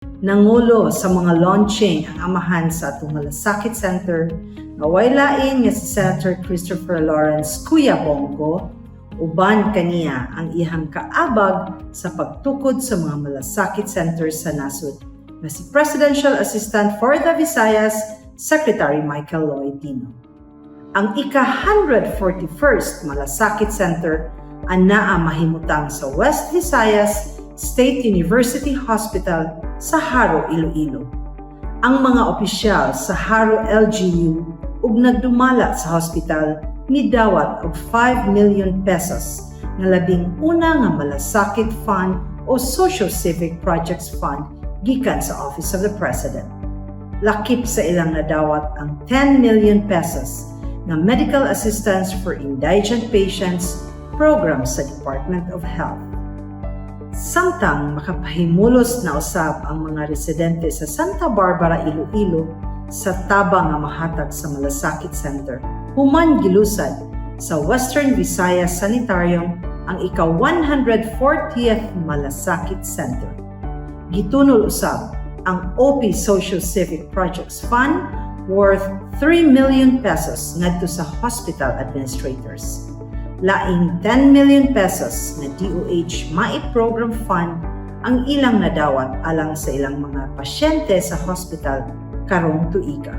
Nangulo sa mga launching ang amahan sa atong Malasakit Center nga way lain nga si Senator Christopher Lawrence Kuya Bong Go, uban kaniya ang iyang kaabag sa pagtukod sa mga malasakit centers sa nasod nga si Presidential Assistant for the Visayas, Secretary Michael Lloyd Dino. Ang ika-141st Malasakit Center anaa mahimutang sa West Visayas State University Hospital sa Jaro, Iloilo. Ang mga opisyal sa Jaro LGU ug nagdumala sa hospital midawat og 5 million pesos nga labing una nga Malasakit Fund o Social Civic Projects Fund gikan sa Office of the President. Lakip sa ilang nadawat ang 10 million pesos nga Medical Assistance for Indigent Patients program sa Department of Health. Samtang makapahimulos na usab ang mga residente sa Santa Barbara, Iloilo sa tabang nga mahatag sa Malasakit Center, human gilusad sa Western Visayas Sanitarium ang ika-140th Malasakit Center. Gitunol usab ang OP Social Civic Projects Fund worth 3 million pesos ngadto sa hospital administrators. Laing 10 million pesos na DOH MAIP Program Fund ang ilang nadawat alang sa ilang mga pasyente sa hospital karong tuiga.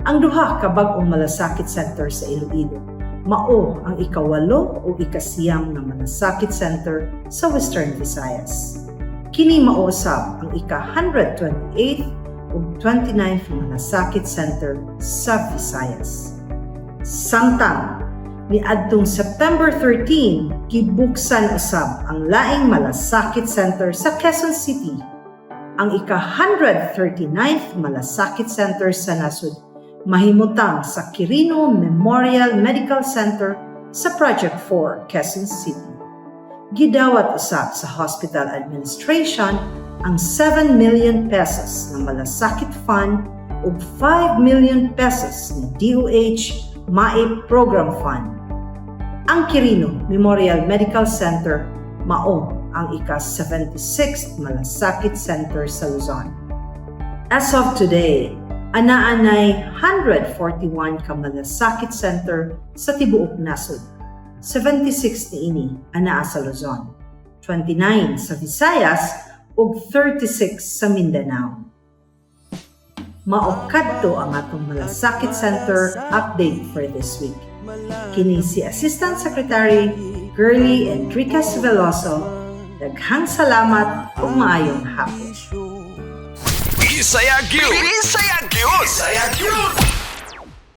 Ang duha ka bag-ong Malasakit Center sa Iloilo mao ang 8 o 9 nga Malasakit Center sa Western Visayas. Kini mao usab ang ika-128 ug 29th Malasakit Center sa Visayas. Samtang niadtong September 13, gibuksan usab ang laing Malasakit Center sa Quezon City. Ang ika-139th Malasakit Center sa nasod mahimutang sa Quirino Memorial Medical Center sa Project 4, Quezon City. Gidawat usab sa hospital administration ang 7 million pesos nga Malasakit Fund ug 5 million pesos nga DOH MAIP Program Fund. Ang Quirino Memorial Medical Center mao ang ika-76th Malasakit Center sa Luzon. As of today, anaa nay 141 ka Malasakit Center sa tibuok nasod. 76 niini anaa sa Luzon, 29 sa Visayas ug 36 sa Mindanao. Mao kadto ang atong Malasakit Center update for this week. Kini si Assistant Secretary Girlie Enriquez Veloso. Daghang salamat ug maayong hapon. Bisaya gyud. Bisaya gyud. Bisaya gyud.